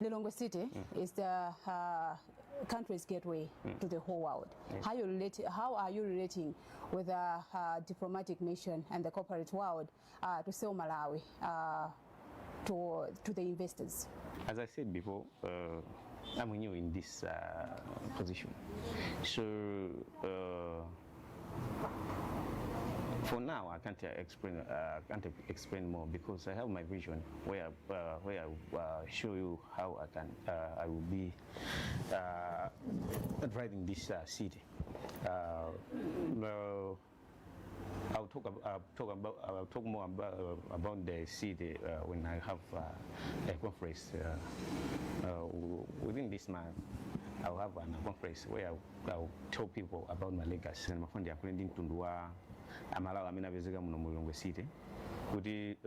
Lilongwe City is the country's gateway to the whole world. How are you relating with the diplomatic mission and the corporate world to sell Malawi to the investors? As I said before, I'm new in this position. So for now, I can't explain more because I have my vision where I show you how I will be driving this city. Well, I'll talk more about the city when I have a conference within this month. I'll have a conference where I'll tell people about my legacy. Ndimafuna ndiyankhule ndi mtundu wa Amalawi amene apezeka muno mu Lilongwe City kuti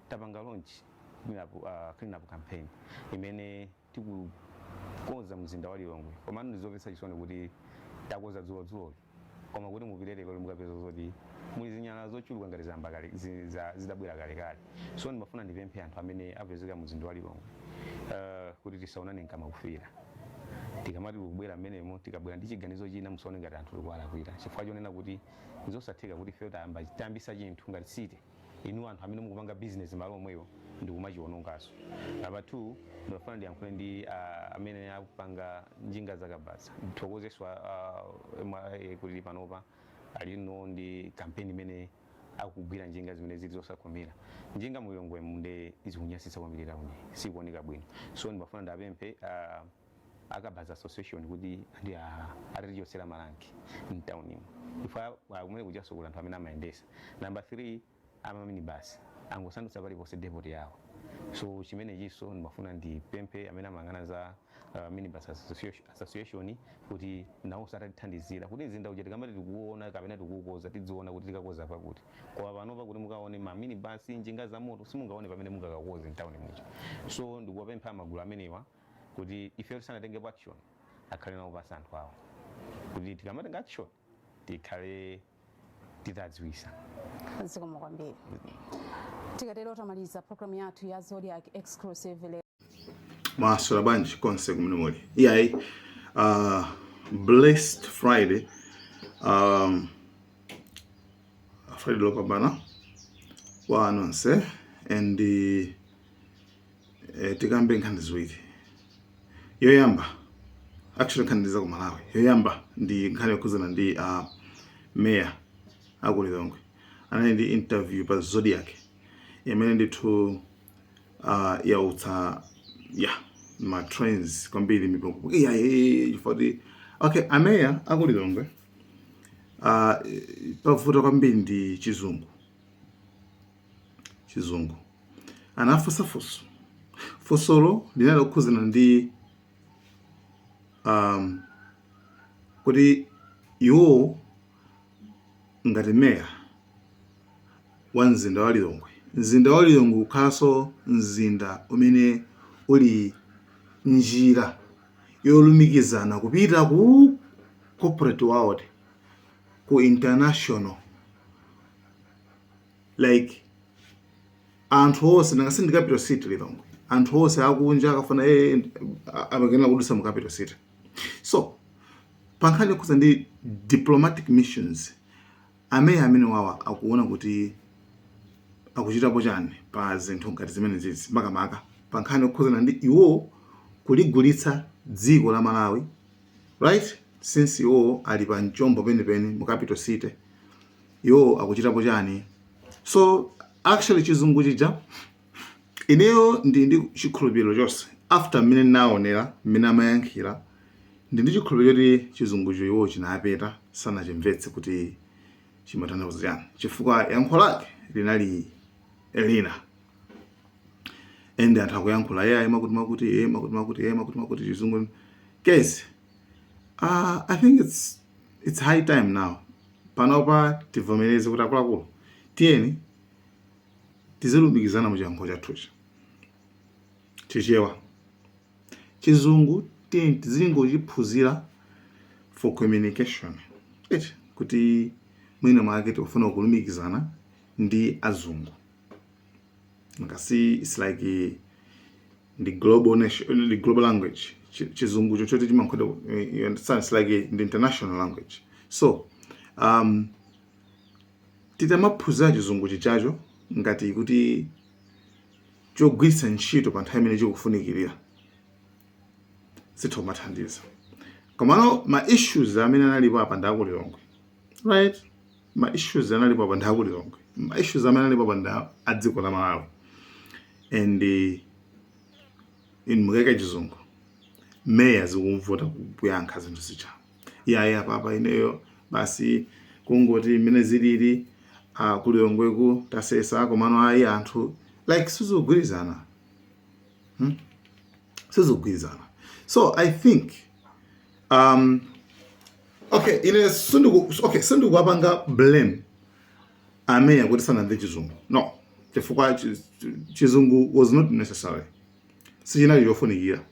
tapanga launch clean up campaign imene tikukonza mzinda wa Lilongwe, komano ndizomvetsa chisoni kuti takonza dzulodzuloli, koma kuti mupite lero mukapeza zoti muli zinyalala zochuluka ngati zamba kale zidabwera kalekale. So ndimafuna ndipemphe anthu amene apezeka mzinda wa Lilongwe kuti tisaonane nkamakufira. Tikamati kubwera mmenemo, tikabwera ndi chiganizo china, musaone ngati anthu tikuwalakwira, chifukwa chonena kuti nzosatheka kuti ife tayamba tayambisa chinthu ngati city, inu anthu amene mukupanga business malo omweyo ndikumachiononganso. Number two, ndimafuna ndiyankhule ndi amene akupanga njinga zakabaza. Ndithokozeso kuti panopa alino ndi kampeni imene akugwira njinga zimene zili zosakhomera. Njinga mu Lilongwe munde izikunyasitsa kwambiri, tawuni sikuoneka bwino. So ndimafuna ndapemphe akabaza association kuti ndi atatichotsera ma rank mtaunimo ifa kumene kuchaso kula anthu amene amayendesa. Number 3, ama minibus angosandutsa paliponse depot yawo. So chimene chiso ndimafuna ndipemphe amene amayang'ana za minibus association kuti nawonso atatithandizira kuti mzinda uja tikamati tikuona kapena tikuukoza, tidziona kuti tikakoza pakuti. Koma panopa kuti mukaone ma minibus, njinga za moto, simungaone pamene mungakakoze mtawuni muja. So ndikuwapempha magulu amenewa kuti ife tisanatengepo action, akhale nawo pasi anthu awo kuti tikamatenga action tikhale titadziwisa. Zikomo kwambiri. Tikatero tamaliza programu yathu ya Zodiak Exclusive lero. Mwaswera bwanji konse kumene muli? Iyayi, blessed Friday, Friday lopambana kwa nonse. And tikambe nkhani ziwiri. Yoyamba, actually nkhani za ku Malawi, yoyamba ndi nkhani yokhuzana ndi mayor aku Lilongwe. Anali ndi interview pa Zodiak imene ndithu yautsa ya ma trends kwambiri, mipungu iya chifukwa kuti, okay, ameya aku Lilongwe pavuta kwambiri ndi Chizungu. Chizungu anafunsa funso, funsolo linali kukhuzana ndi kuti iwo ngati meya wa mzinda wa Lilongwe, mzinda wa Lilongwe kukhalanso mzinda umene uli njira yolumikizana kupita ku corporate world, ku international, like anthu onse, nanga ndi capital city Lilongwe, anthu onse akunja akafuna amakenera kudutsa mu capital city. So pa nkhani yokhuza ndi diplomatic missions, ameya amene wawa akuona kuti akuchitapo chani pa zinthu ngati zimene zizi, makamaka pa nkhani yokhuzana ndi iwo kuligulitsa dziko la Malawi, right? Since iwo ali pa mchombo penipeni mu capital city, iwo akuchitapo chani? So actually Chizungu chija, ineyo ndi chikhulupiriro chonse, after mmene ndinaonera mmene amayankhira, ndi chikhulupiriro choti Chizungucho iwo chinapeta, sanachimvetse kuti chimatanthauza chani, chifukwa yankho lake linali lina ende anthu akuyankhula iye ayi makuti makuti, iye makuti makuti, iye makuti makuti, Chizungu case. I think it's high time now. Panopa tivomereze kuti akuluakulu, tiyeni tizilumikizana muchiyankhulo chathuchi, Chichewa. Chizungu tiyeni tizingochiphunzira for communication eti, kuti mwina mwake tikufuna kulumikizana ndi azungu ngasi it's like Ndi global nation, ndi global language. Chizungucho choti chimayankhulidwa, you understand, it's like the international language. So titamaphunzira chizungu chichacho ngati kuti chogwiritsa ntchito pa nthawi imene chikufunikirira, zitha kumathandiza. Komano ma issues amene analipo apa ndi aku Lilongwe, right? Ma issues analipo apa ndi aku Lilongwe. Ma issues amene analipo apa ndi a dziko la Malawi. And in mukeka chizungu, meya zikumvuta kuyankha zinthu zija. Iyayi, apapa ineyo basi kungoti mmene zilili, ku Lilongweku tasesa, komano ayi, anthu like sizikugwirizana, Sizikugwirizana. So I think okay, ine sindiku, okay, sindikuwapanga blame ameya kuti sanamve chizungu, no, chifukwa chizungu was not necessary, sichinali chofunikira.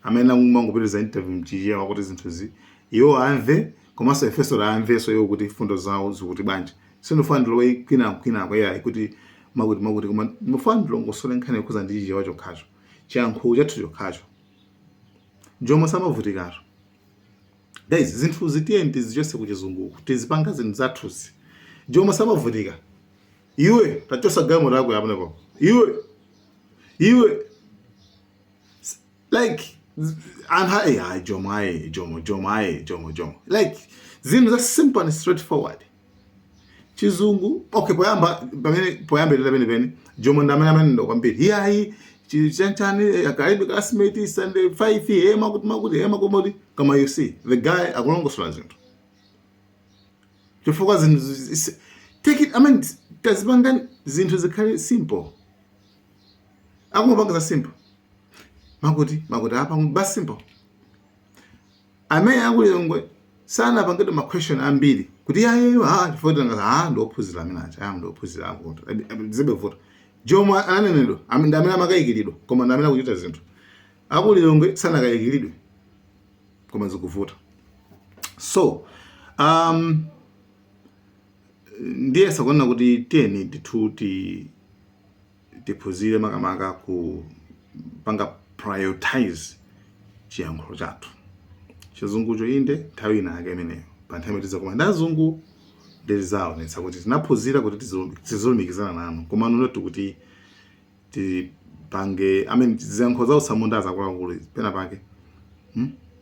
Amene amangopitiriza interview mchichewa kuti zinthuzi iwo amve, komanso ifenso amvenso iwo kuti fundo zawo zikuti bwanji. Sindifuna ndilowe kwina kwinako, yayi, kuti makuti makuti, koma ndifuna ndilongosole nkhani yokhuza ndi Chichewa chokhacho, chiyankhulo chathu chokhacho. Jomo samavutikatu, guys. Zinthu zitiye tizichose kuchizunguku, tizipanga zinthu zathuzi. Jomo samavutika. Iwe tachosa galimoto yako yapanepo, iwe, iwe, like anthu ayi, ayi, Jomo, ayi, Jomo, Jomo, ayi, Jomo, Jomo, like zinthu za simple and straightforward. Chizungu, okay, poyamba pamene poyambirira penipeni Jomo ndi amene amenendo kwambiri. Iyayi, chanchani, akalibe classmate Sunday 5 eh makuti makuti eh makuti makuti, koma you see the guy akulongosola zinthu chifukwa zinthu take it, I mean, tazipanga zinthu zikhale simple. Akumapanga za simple, makuti makuti apa basi, simple. Amene aku Lilongwe sanapangidwe ma question ambiri kuti yayeyo, ah, chifukwa tinangati, ah, ndiophunzira amene acha, ah, ndiophunzira akuti zibe vuto. Jomo ananenedwa, ndi amene amakayikiridwa, koma ndi amene akuchita zinthu. Aku Lilongwe sanakayikiridwe, koma zikuvuta. So ndiye sakuona kuti tiyeni ndithu tiphunzire makamaka kupanga prioritize chiyankhulo chathu. Chizungucho inde, nthawi ina yake imeneyo, pa nthawi imene tidzakoma ndi azungu, nditizaonetsa kuti tinaphunzira kuti tizilumikizana nanu, koma not kuti tipange, I mean, ziyankhulo za utsamunda azakuluakulu pena pake,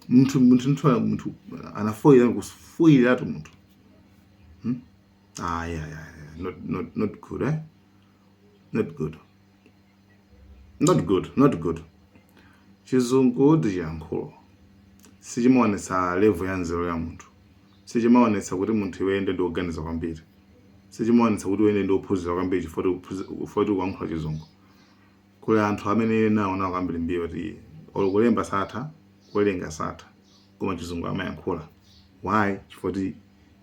Munthu anafoyira kufoyiratu munthu, Ah, yeah. Not good, eh? Not good. Not good, not good. Chizungu ndi chiyankhulo sichimaonetsa level ya nzeru ya munthu, sichimaonetsa kuti munthu iwende ndi woganiza kwambiri, sichimaonetsa kuti iwende ndi wophunzira kwambiri chifukwa kuti kuyankhula chizungu. Kuli anthu amene naona kwambiri mbiyo kuti olo kulemba satha, kuwerenga satha, koma chizungu amayankhula. Why? Chifukwa kuti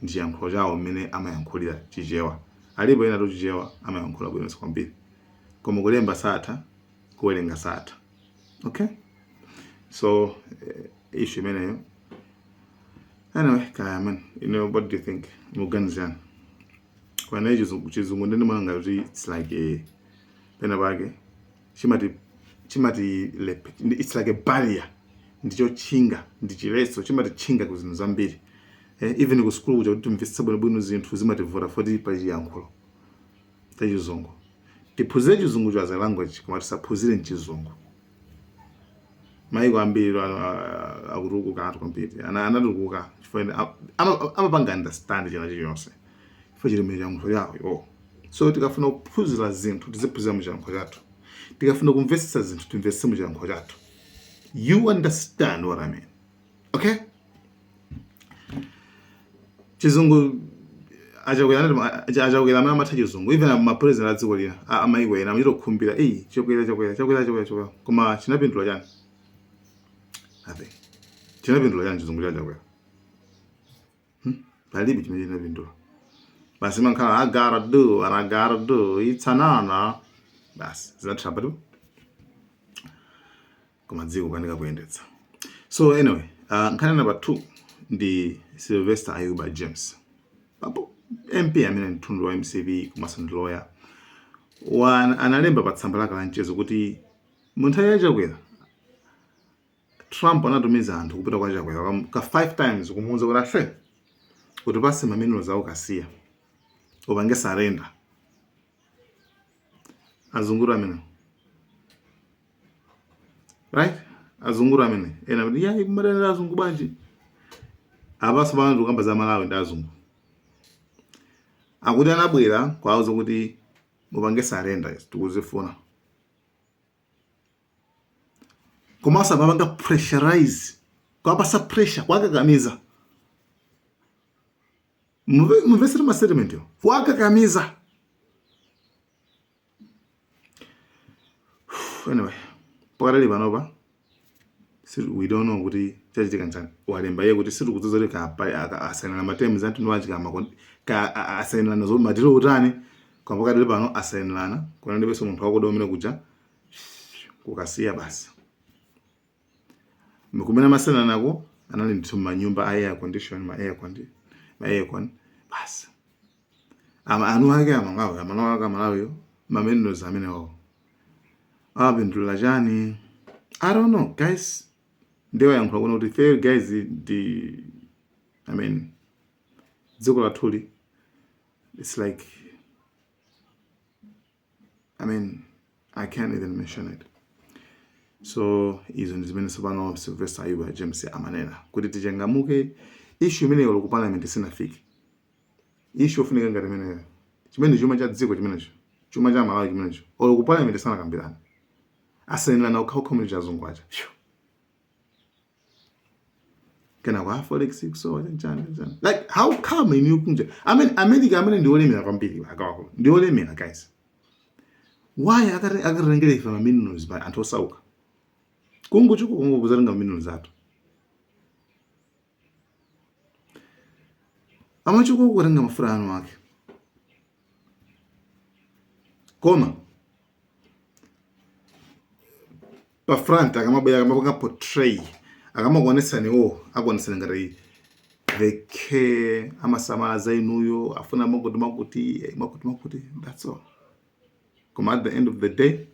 ndi chiyankhulo chawo mmene amayankhulira Chichewa. Alipo ena to Chichewa amayankhula bwinonso kwambiri, koma kulemba satha, kuwerenga satha. Okay, so issue imeneyo. Anyway, kaya man, what do you think? Muganizani kwanaye. Chizungu ndine mwanga kuti it's like a pena pake chimati it's like a barrier, ndichotchinga, ndi chiletso, chimatichinga ku zinthu zambiri. Even ku sukulu kuja, kuti timvetse bwinobwino zinthu zimativuta foti pa chiyankhulo cha chizungu. Tiphunzire chizungucho as a language, koma tisaphunzire mchizungu. Maiko ambiri akutukuka atu kwambiri, anatukuka chifukwa amapanga understand china chilichonse chifukwa chili muchiyankhulo chawo iwo. So tikafuna kuphunzira zinthu, tiziphunzira muchiyankhulo chathu. Tikafuna kumvetsetsa zinthu, timvetse muchiyankhulo chathu. You understand what I mean? Okay, chizungu achakwera amene amatha chizungu, even ma president a dziko lina, amaiko ena amachita kukhumbira eyi, Chakwera, Chakwera, Chakwera, Chakwera, Chakwera. Koma chinapindula chani? Nothing. Chinapindula chani chizungu cha Chakwera, Palibe chimene chinapindula. Basi, mankhala "I gotta do what I gotta do, it's an honor", basi, zinathira patu, koma dziko kanika kuyendetsa. So anyway, nkhani number 2 ndi Sylvester Ayuba James papo, MP amene mthundu wa MCP komanso ndi lawyer wa, analemba pa tsamba lake la mchezo kuti Mu nthawi ya Chakwera, Trump anatumiza anthu kupita kwa Chakwera ka 5 times kumuuza kuti afe utipase ma minerals aku Kasiya upange surrender. Azunguru amene, right? Azunguru amene ena kuti yayi kumadanira azungu bwanji apaso pano tikukamba za Malawi ndi azungu akuti anabwera kuwauza kuti mupange surrender tikuzifuna komanso amapanga pressurize kuwapasa pressure kuwakakamiza mumvesere ma statement yo kuwakakamiza. Anyway, pakadali panopa we don't know kuti chachitika nchani. Walemba iye kuti sitikudziwa kuti asainirana ma terms a mtundu wanji ka asainirana zo ma deal otani, koma pakadali pano asainirana kunalibenso munthu wakuda umene kuja ku Kasiya basi. Kumene amasainiranako anali ndithu manyumba a air condition, ma aircon basi. Ama anu ake amalawi amalawi ake amalawiyo ma minerals amenewo awapindulira chani? I don't know, guys. Ndiye wayankhula kuno kuti ife guys ndi, I mean, dziko lathuli, it's like, I mean, I can't even mention it. So izo ndi zimene tsopano Sylvester Ayuba James amanena kuti tichangamuke. Issue imeneyo ku parliament sinafike. Issue yofunika ngati imeneyo, chimene chuma cha dziko chimenecho, chuma cha Malawi chimenecho, olo ku parliament sanakambirana, asainirana okhaokha mene chazungu aja. Phew. Kenako a forex kusowa chani chani. Like, how come inu kunja, I mean, America amene ndi olemera kwambiri, akawako ndi olemera guys, why akatengere ife ma minerals pa anthu osauka kungochoka kungo kuzatenga ma minerals athu? Amachoka kukatenga mafuta anu ake, koma pa front akamabwera akamapanga portray, akamakuonetsani iwo akuonetsani ngati they care, amasamala za inuyo, afuna makuti makuti, makuti makuti, that's all. Koma at the end of the day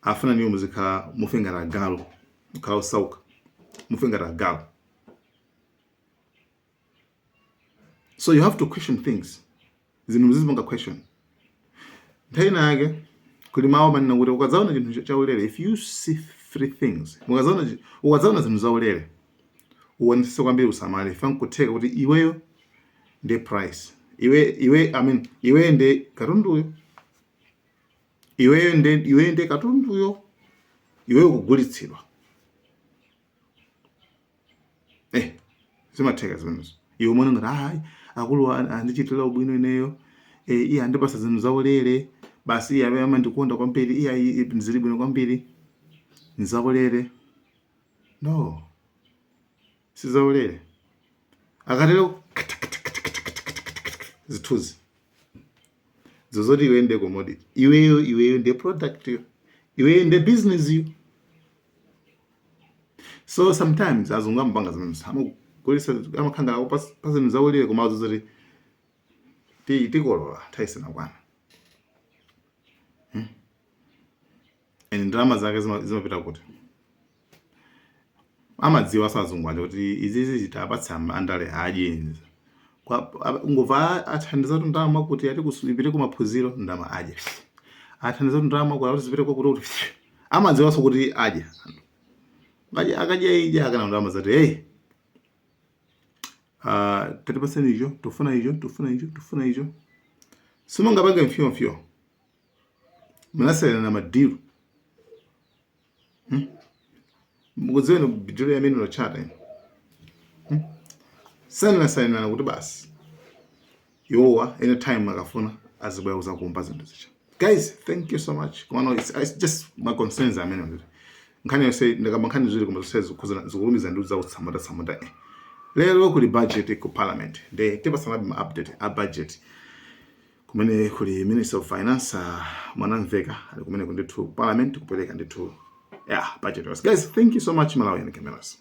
afuna niyo muzikhala mufe ngati agalu, mukhala osauka, mufe ngati agalu. So you have to question things. Zinthu muzizipanga question. Nthawi ina yake kuli mawu amanena kuti ukadzaona chinthu chaulere, if you see free things, ukadzaona zinthu zaulere, uonetsetse kwambiri, usamale ifa nkutheka kuti iweyo ndi price, iwe, I mean, iweyo ndi katunduyo, iweyo ndi katunduyo, iweyo kugulitsidwa. Zimatheka zimenezo. Iwe umaona ngati ayi akulu andichitira ubwino ineyo, iye andipasa zinthu zaulere basi, iye amene amandikonda kwambiri, iye ayi zili bwino kwambiri, nzaulere. No, sizaulere. Akatero zithunzi zozoti iwe ndiye commodity, iweyo ndiye product yo, iweyo ndiye business yo. So sometimes azungu amapanga zimenezo, amagulitsa, amakhanga akupasa zinthu zaulere, koma zozoti tikolola nthawi isanakwana. And ndalama zake zimapita kuti? Amadziwa so azungu aja kuti izizi zitapatsa andale adye. Ngova athandiza kuti ndalama kuti ati ipite kumaphunziro, ndalama adye. Athandiza kuti ndalama kuti zipite kwakuti kuti, amadziwanso kuti adya. Akadya akadya idya akana ndalama zati, hey, tatipaseni icho, tufuna icho, tufuna icho, tufuna icho. Simungapange mfyomfyo, munasainana ma deal. Mukudziwa deal ya mineral charter ino? Saninasainana kuti basi iwowa anytime akafuna azibwera kuzakumba zinthu zicha. Guys, thank you so much. Komano it's just my concerns amene nditi nkhani yonse ndakamba nkhani ziwiri, koma zonse zikulumiza ndi zautsamunda tsamunda. Lero kuli budget ku parliament, nde tipasanabe ma update a budget kumene kuli Minister of Finance, Mwanamveka ali kumene ndithu parliament kupereka ndithu, yeah, budget yonse. Guys, thank you so much. Malawi and cameras.